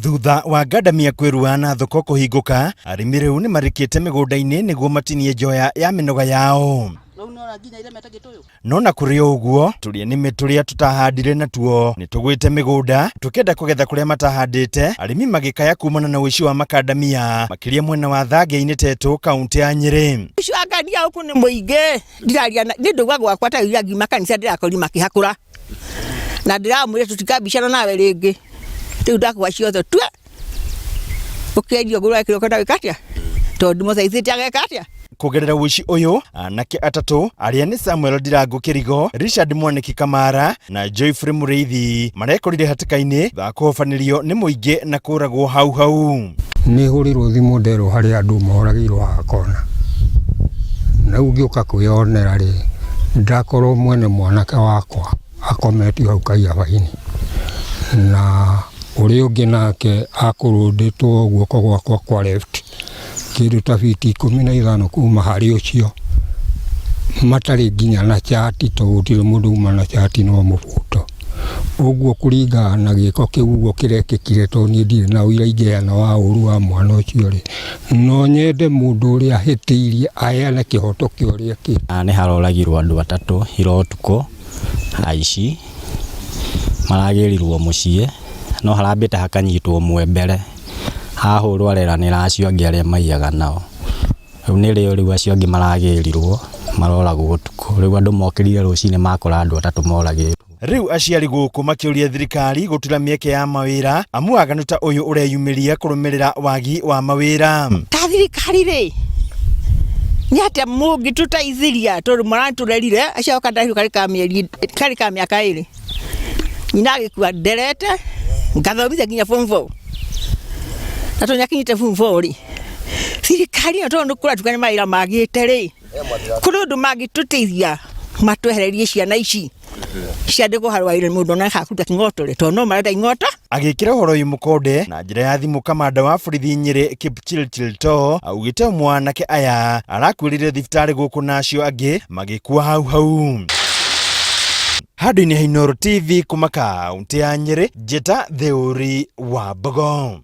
Thutha wa ngandamia kwĩrua na thoko kũhingũka, arĩmi rĩu nĩ marĩkĩte mĩgũnda-inĩ nĩguo matinie njoya ya mĩnoga yao. No na kũrĩ o ũguo, tũrĩa nĩme tũrĩa tũtahandire natuo nĩ tũgwĩte mĩgũnda, tũkĩenda kũgetha kũrĩa matahandĩte, arĩmi magĩkaya kumana na ũici wa makandamia, makĩria mwena wa Thangĩ-inĩ Tetũ, kaũntĩ ya Nyĩrĩ. Ũici wa ngandamia gũkũ nĩ mũingĩ, ndiraria na niĩ ndauga gwakwa ta ira ngiuma kanitha ndĩrakori makĩhakũra na ndĩramwĩra tũtikambicana nawe rĩngĩ rĩu ndakũha ciothe tue ũkĩendia ũgũra kĩrĩa ũkwenda gwĩka atĩa tondũ ndimũthaithĩte ageka atĩa. Kũgerera ũici ũyũ, anake atatũ arĩa nĩ Samuel Ndirangu Kĩrigo, Richard Mwanĩki Kamara na Joyfrey Mũrĩithi marekorire hatĩka-inĩ thutha wa kũhobanĩrio nĩ mũingĩ na kũragwo hau hau. Nĩ hũrĩirwo thimũ nderwo harĩ andũ moragĩirwo haha kona. Na rĩu ngĩũka kwĩyonera rĩ, ndakorwo mwene mwanake wakwa akometio hau kaiaba-inĩ. Na ũrĩa ũngĩ nake akũrũndĩtwo guoko gwakwa kwa left kĩndũ ta biti 15 kuma harĩ ũcio, matarĩ nginya na chati tondũ gũtirĩ mũndũ uma na chati no mũbuto. Ũguo kũringana na gĩko kĩu ũguo kĩrekĩkire tondũ niĩ ndirĩ na ũira ingĩheana wa ũru wa mwana ũcio rĩ, no nyende mũndũ ũrĩa ahĩtĩirie aheane kĩhoto kĩa ũrĩa ekĩte. Haha nĩ haroragirwo andũ atatũ ira ũtukũ, aici, maragĩrirwo mũciĩ, no harambĩte hakanyitwo ũmwe mbere, hahũrwo areranĩra acio angĩ arĩa maiyaga nao. Rĩu nĩrĩo rĩu acio angĩ maragĩrirwo maroragwo ũtukũ. Rĩu andũ mokĩrire rũcinĩ makora andũ atatũ moragĩtwo. Rĩu aciari gũkũ makĩũria thirikari gũtura mĩeke ya mawĩra amu waganu ta ũyũ ũreyumĩria kũrũmĩrĩra wagi wa mawĩra. Ta thirikari rĩ, nĩ atĩa mũngĩtũteithiria tondũ maratũrerire acio kandarĩhio karĩ ka mĩeri karĩ ka mĩaka ĩrĩ nyina agĩkua nderete ngathomithia nginya form 4 na tondũ nĩakinyĩte form 4 rĩ thirikari ĩno tondũ nĩ kũratuĩka nĩ mawĩra magĩte rĩ kũrĩ ũndũ mangĩtũteithia matwehererie ciana ici ciandĩkwo handũ wa wĩra mũndũ ona hakũruta kĩng'otore tondũ no marenda ing'oto. Agĩkĩra ũhoro ũyũ mũkonde na njĩra ya thimũ kamanda wa borithi Nyĩrĩ Kipchirchir Too augĩte ũmwe wa anake aya arakuĩrĩire thibitarĩ gũkũ na acio angĩ magĩkua hau hau. Handũ-inĩ ha Inooro TV kuma kaũntĩ ya Nyĩrĩ, njĩta Theũri wa Mbogo.